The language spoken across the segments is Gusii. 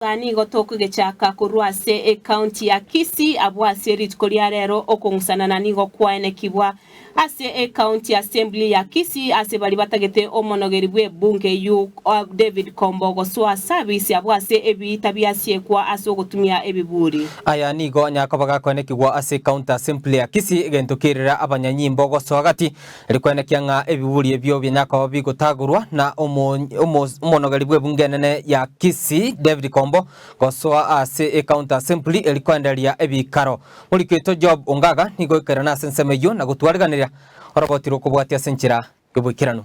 Iga nigo tokogechaka korwa ase ecounty ya Kisii abwo ase rituko ria rero okong'usanana nigo kwaenekibwa ase ecounty assembly ya Kisii ase baria batagete omonogeri bw'ebunge eyio David Kombo gosoa service abwo ase ebiita biasiekwa ase ogotumia ebiburi. Aya nigo anyare koba gakoenekigwa ase ecounty assembly ya Kisii egento kerire abanyanyimbo gosoa gati Rikwenekia ng'a ebiburi ebio bianya koba bigotagorwa na omonogeri bw'ebunge enene ya Kisii David Kombo gosoa ase ecounty assembly eri koendereria ebikaro. Moriki oito Job Ongaga nigo oikerana ase ensemo eyio na gotwariganeria oroboti rw'okobwatia ase enchera y'oboikeranu.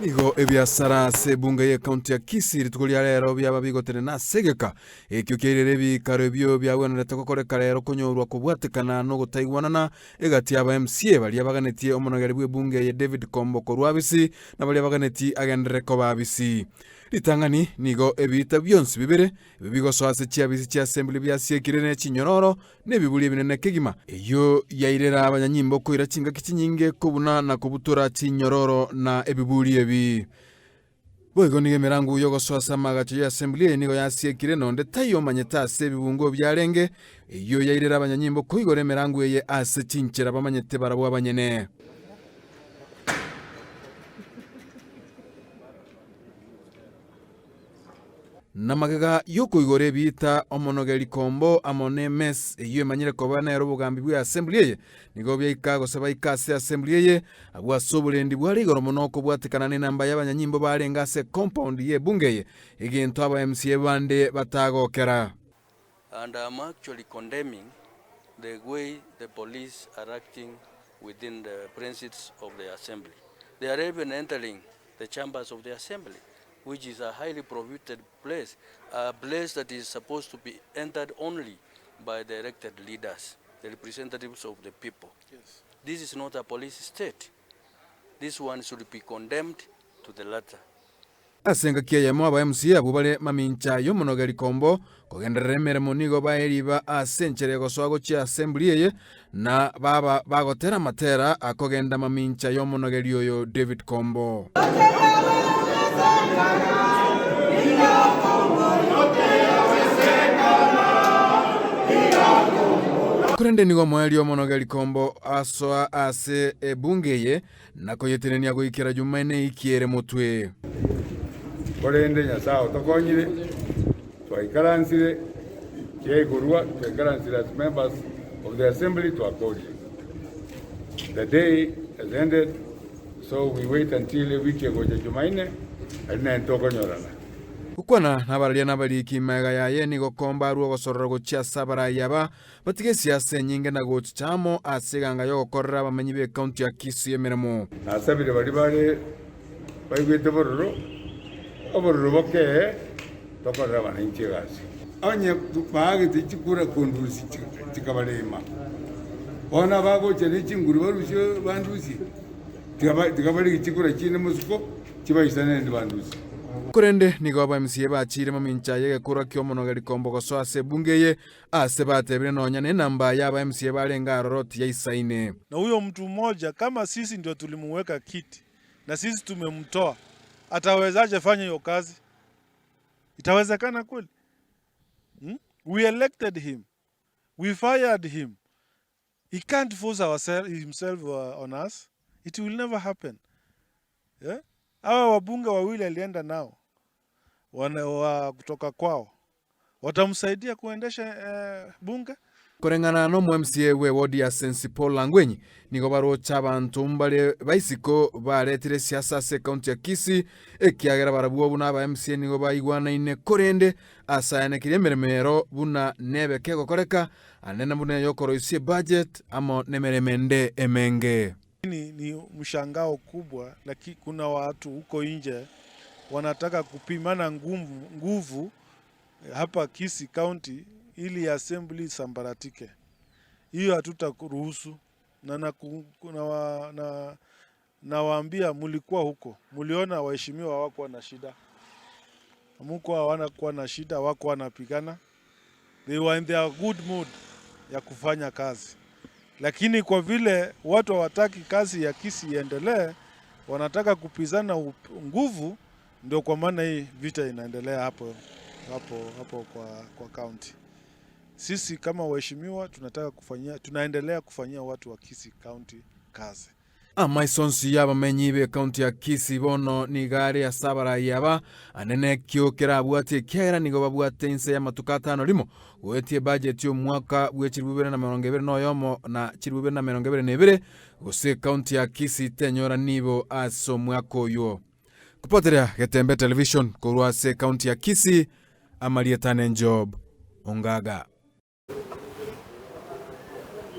Nigo ebiasara ase ebunge y'ecounty ya Kisii rituko ria rero biaba bigotenena ase egeka ekio kiairire ebikaro ebio biagwenerete gokoreka rero konyorwa kobwatekana nogotaigwanana Egati y'aba MCA baria baganetie omonogeri bw'ebunge eye David Kombo korwa abisi na baria baganetie agenderere koba abisi. Ritang'ani nigo ebiita bionsi bibere ebi bigosoa ase chiabisi chia assembly biasiekire ne chinyororo na ebiburi ebinene kegima. Eyio yairera abanyanyimbo koira chingaki chinyinge kobuna na kobutora chinyororo na ebiburi ebi. Boigo nigo emerango y'ogosoa ase amaagacho y'Assembly eye nigo yasiekire, na onde taiyo omanyete ase ebibungo biarenge, eyio yairera abanyanyimbo koigora emerango eye ase chinchera bamanyete barabwo abanyene. Na magega y'okoigora ebiita, omonogeri kombo amo nemes eyio emanyire koba nere obogambi bw'eassembly eye, nigo biaika gose baika ase assembly eye, abwo ase oborendi bware igoro mono kobwatekana nenamba y'abanyanyimbo barenge ase ecompound y'ebunge eye, egento aba MCA bande batagokera. And I'm actually condemning the way the police are acting within the precincts of the assembly. They are even entering the chambers of the assembly which is a highly prohibited place, a place that is supposed to be entered only by the elected leaders, the representatives of the people. Yes. This is not a police state. This one should be condemned to the latter. Ase engaki eyemo aba MCA abwo bare mamincha y'omonogeri Kombo kogenderera emeremo nigo baeriba ase enchera egosoa gochia assembly eye na baba bagotera amatera akogenda mamincha y'omonogeri oyo David Kombo. Korende nigo omoerio omonogeri Kombo asoa ase ebunge eye Na koyetenenia goikera Jumaine ikiere motwe. Korende Nyasae otokonyire, twaikaransire kiaigorwa, twaikaransire as members of the assembly twakorire. The day has ended, so we wait until ewiki egocha Jumaine, aria naende tokonyorana. Gokwana nabararia na abariki magega yaye nigo kombarwa ogosorora gochia ase abarai aba Batige esiasa enyinge na gochicha amo ase eganga y'ogokorera abamenyi b'ecounty ya Kisii emeremo. Nasabire baria bare baigwete bororo, obororo bokee, tokorere abananchi egasi. Onye baagete chikura kondusia chikabarema, bono abagocha ne chinguru barusie bandusie, tiga barigie chikura chinde mosiko. Chibaisane naende bandusie. Korende nigo aba MCA bachiire mamincha y'egekura ki'omonogeri kombo gosoa ase ebunge eye, ase batebire nonya nenamba y'aba MCA barenge aroro tiyaisaine. Na huyo mtu mmoja kama sisi ndio tulimuweka kiti na sisi tumemtoa, atawezaje fanya hiyo kazi? Itawezekana kweli? Hmm? We elected him. We fired him. He can't force ourself, himself on us. It will never happen. Yeah? Hawa wabunge wawili alienda nao wana, wa kutoka kwao watamsaidia kuendesha eh, bunge? Koreng'ana nomo MCA bwe ward ya Sensi Paul Langwenyi, nigo baroche abanto mbare baisiko baretire esiasa ase ecounty ya Kisii ekiagera barabwo buna aba MCA nigo baigwanaine korende asayanekirie emeremo ero buna nebe kegokoreka anene buna eyokoroisia ebudget amo nemeremo ende emenge. Ni, ni mshangao kubwa, lakini kuna watu huko nje wanataka kupimana nguvu, nguvu hapa Kisii County ili assembly isambaratike. Hiyo hatutaruhusu na na, na mulikuwa huko, muliona waheshimiwa hawakuwa na shida, muko hawana kuwa na shida, wako wanapigana, they were in their good mood ya kufanya kazi, lakini kwa vile watu hawataki kazi ya Kisii iendelee, wanataka kupizana nguvu, ndio kwa maana hii vita inaendelea hapo hapo hapo kwa, kwa county. Sisi kama waheshimiwa tunataka kufanyia, tunaendelea kufanyia watu wa Kisii County kazi. Amaiso onsi y'abamenyi b'ekaunti ya Kisii bono nigo are ase abarai aba anene ekio kerabwatie ekiagera nigo babwate inse y'amatuko atano rimo goetia ebudget y'omwaka bwe chilifu ibere na merongo ebere na oyomo na chilifu ibere na merongo ebere na ebere gose ekaunti ya Kisii tenyora nibo ase omwaka oywo. Kopoteria Getembe Television korwa ase ekaunti ya Kisii, amarieta ane Job Ongaga.